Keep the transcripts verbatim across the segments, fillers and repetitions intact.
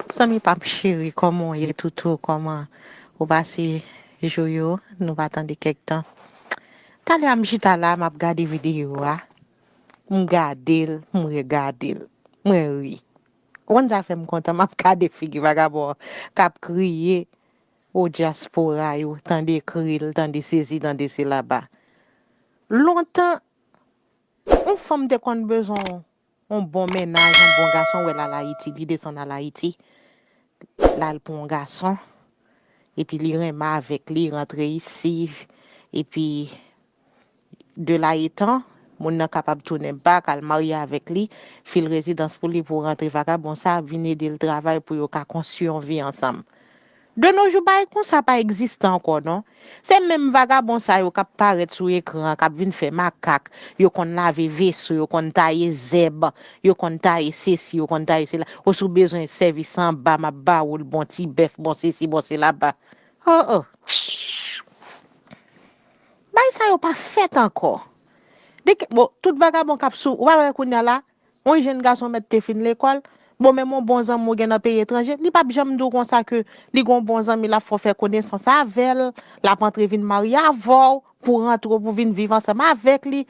Zanmi pa m cheri, kòman w ye toutou? Kòman ou pase jou yo? Nou pa tande kèk tan. Talè a m chita la, m ap gade videyo a. M gade l, m regade l, mwen ri. Ou konn sa fè m kontan, m ap gade figi vagabon k ap kriye o dyaspora yo, tande kri l, tande sesi, tande se laba. Lontan, yon fanm te konn bezwen yon bon mennaj, yon bon gason, w wè l al Ayiti, li desann al Ayiti, l al pran yon gason, epi li renmen avèk li, rantre isi, epi de la etan, moun nan kapab tounen bak, al marye avèk li, fil rezidans pou li pou rantre vagabon sa, vin ede l travay pou yo ka konstwi yon vi ansanm. De nos jours, bagay konsa pa egziste ankò, non. Se menm vagabon sa yo k ap parèt sou ekran, k ap vin fè makak, yo konn lave veso, yo konn taye zèb, yo konn taye sesi, yo konn taye sela. Ou si w bezwen sèvis anba, m ap ba ou l, bon ti bèf, bon sesi, bon sela ba. Oh, oh. Bagay sa yo pa fèt ankò. Deke, bon, tout vagabon k ap sou, ou pa wè kounye a la, yon jenn gason mèt te fin lekòl, bon, menm yon bon zanmi w gen nan peyi etranje, li p ap janm di w konsa ke li gen yon bon zanmi l ap fè w fè konesans avè l, l ap antre vin marye avè w, pou rantre w pou vin viv ansanm avèk li.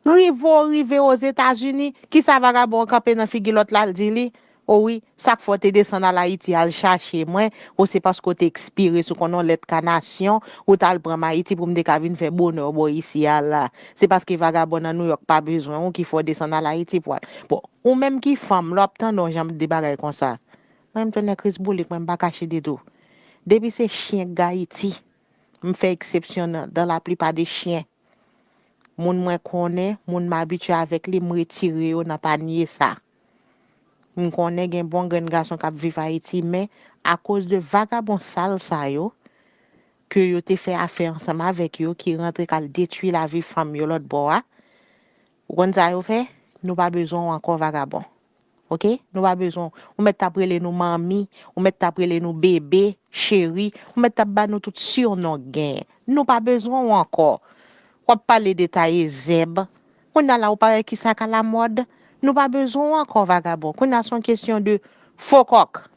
Rive w rive Ozetazini, kisa vagabon an kanpe nan figi lòt la, l di li, o wi, sa k fè w te desann al Ayiti al chache mwen, o se paske w te ekspire sou konn yon lèt kanasyon, ou t al pran m Ayiti pou m te ka vin fè bonè w bò isi a la. Se paske vagabon nan Nouyòk pa bezwen w ki fè w desann al Ayiti pou al. Bon, ou menm ki fanm, lè w ap tande yon jan de bagay konsa. Mwen, m tounen krizboulik, mwen, m pa kache di tou. Depi se chen k gen Ayiti, m fè eksepsyon nan, dans la plupart des chiens. Moun mwen konnen, moun m abitye avèk li, m retire yo nan panye sa. M konnen gen bon grenn gason k ap viv Ayiti, men akoz de vagabon sal sa yo, ke yo te fè afè ansanm avèk yo, ki rantre k al detwi lavi fanm yo lòt bò a, ou konn sa yo fè? Nou pa bezwen w ankò, vagabon. Oke? Nou pa bezwen w. Ou mèt t ap rele nou manmi, ou mèt t ap rele nou bebe, cheri, ou mèt t ap ba nou tout sinon k genyen. Nou pa bezwen w ankò. W ap pale de taye zèb. Kounye a la, ou pa wè kisa k alamòd? Nou pa bezwen w ankò, vagabon. Kounye a, se yon kesyon de fo kòk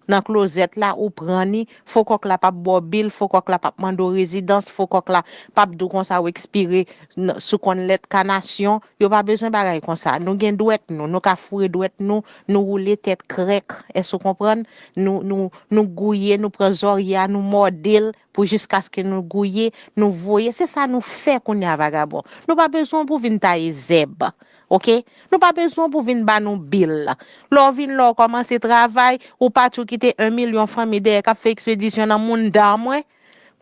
nan klozèt la, ou pran li, fo kòk la p ap ba w bil, fo kòk la p ap mande w rezidans, fo kòk la p ap di w konsa w ekspire n- sou konn lèt kanasyon. Yo pa bezwen bagay konsa. Nou gen dwèt nou, nou ka foure dwèt nou, nou woule tèt krèk. Èske w konprann? Nou, nou, nou gouye, nou pran zòrye a, nou mòde l pou jiskaske nou gouye, nou voye. Se sa nou fè kounye a, vagabon. Nou pa bezwen w pou vin taye zèb. Oke? Nou pa bezwen w pou vin ba nou bil. Lè w vin, lè w kòmanse travay, ou pati, ou kite yon milyon fanmi dèyè k ap fè ekspedisyon nan mounda mwen.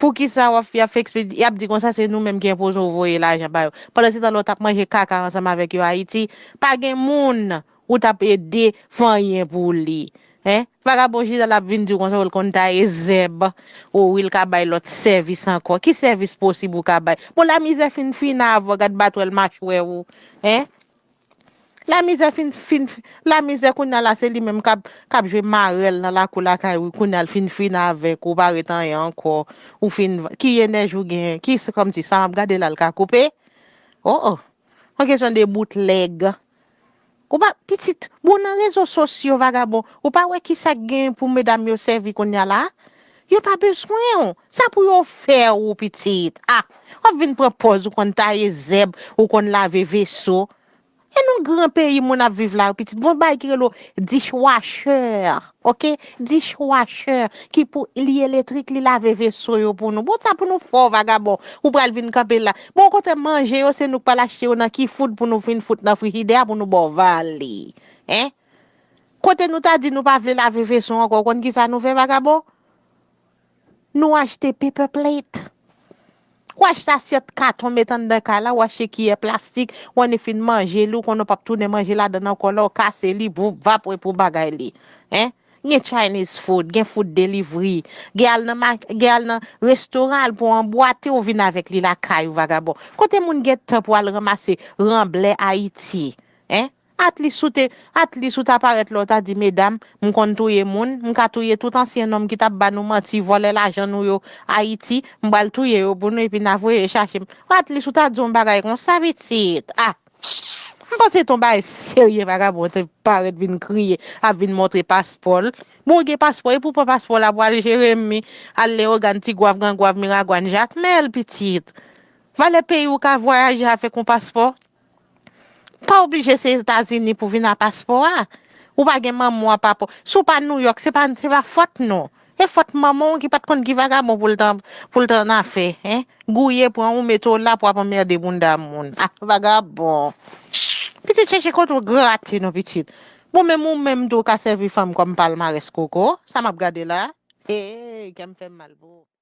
Poukisa w ap, y ap fè ekspedi-, y ap di konsa se nou menm ki enpoze w voye lajan ba yo? Pandansetan, lè w t ap manje kaka ansanm avèk yo Ayiti, pa gen moun ou t ap ede fè anyen pou li. Hein? Vagabon chita la ap vin di w konsa, w l konn taye zèb. O wi, l ka bay lòt sèvis ankò. Ki sèvis posib ou ka bay? Bon, lamizè fin fini avè w, gad batwèl machwè ou. Hein? Lamizè fin, fin, lamizè kounye a la, se li menm k ap, k ap jwe marèl nan lakou lakay ou, kounye a l fin fini avèk ou, pa ret anyen ankò. Ou fin, ki enèji ou genyen? Ki, se kòmsi sa m ap gade la, l ka koupe? Oh, oh. An kesyon de boutlèg. Ou pa, pitit, bon, nan rezo sosyo, vagabon, ou pa wè kisa k gen pou medam yo sèvi kounye a la? Yo pa bezwen w. Sa pou yo fè w, pitit? Ah, w ap vin pran pòz ou konn taye zèb, ou konn lave veso. E nan gran peyi moun ap viv la, pitit. Gon bagay ki rele w dishwasher, oke? Dishwasher, ki pou li elektrik, li lave veso yo pou nou. Bon, sa pou nou fè w, vagabon. Ou pral vin kanpe la. Bon, okontrè, manje yo, se nou k pral achte yo nan Kifood pou nou vin fout nan frijidè a pou nou ba w vale. Hein? Kote nou ta di nou pa vle lave veso ankò, ou konn kisa nou fè, vagabon? Nou achte paper plate. Ou achte asyèt katon, met anndan kay la, ou achte kiyè plastik, ou annik fin manje li, ou konnen w p ap tounen manje ladan l ankò, lè w kase li, voup, vap, epi w bagay li. Hein? Gen Chinese food, gen food delivery, gen al nan ma-, gen al nan restoran, al pran anbwate, ou vin avèk li lakay ou, vagabon. Kote moun gen tan pou al ranmase ranblè Ayiti? Hein? At least ou te, at least ou ta parèt la, ou ta di, medam, m konn touye moun, m ka touye tout ansyen nonm ki t ap ba nou manti, vòlè lajan nou yo Ayiti, m pral touye yo pou nou, epi n a voye chache m. At least ou ta di yon bagay konsa, pitit. Ah! M panse ton bagay serye, vagabon te parèt vin kriye, ap vin montre paspò l. Bon, ou gen paspò, e pou pran paspò la pou al Jeremi, al Leyogàn, Tigwav, Grangwav, Miragwàn, Jakmèl, pitit. Valè peyi ou ka vwayaje avèk yon paspò. Pa oblije se Etazini pou vin a paspò a. Ou pa gen manman w a papa w. Si w pa Nouyòk, se pa, se pa fòt nou. E fòt manman w ki pa t konn ki vagabon pou l t an, pou l t annafè, en. Gouye pran ou, mete w la pou w ap anmède bounda moun. Ah, vagabon. Pitit, chèche kote w grate non, pitit. Bon, menm ou menm tou ka sèvi fanm kòm palmarès koko. Sa m ap gade la. Hey, kè m fè m mal pou ou.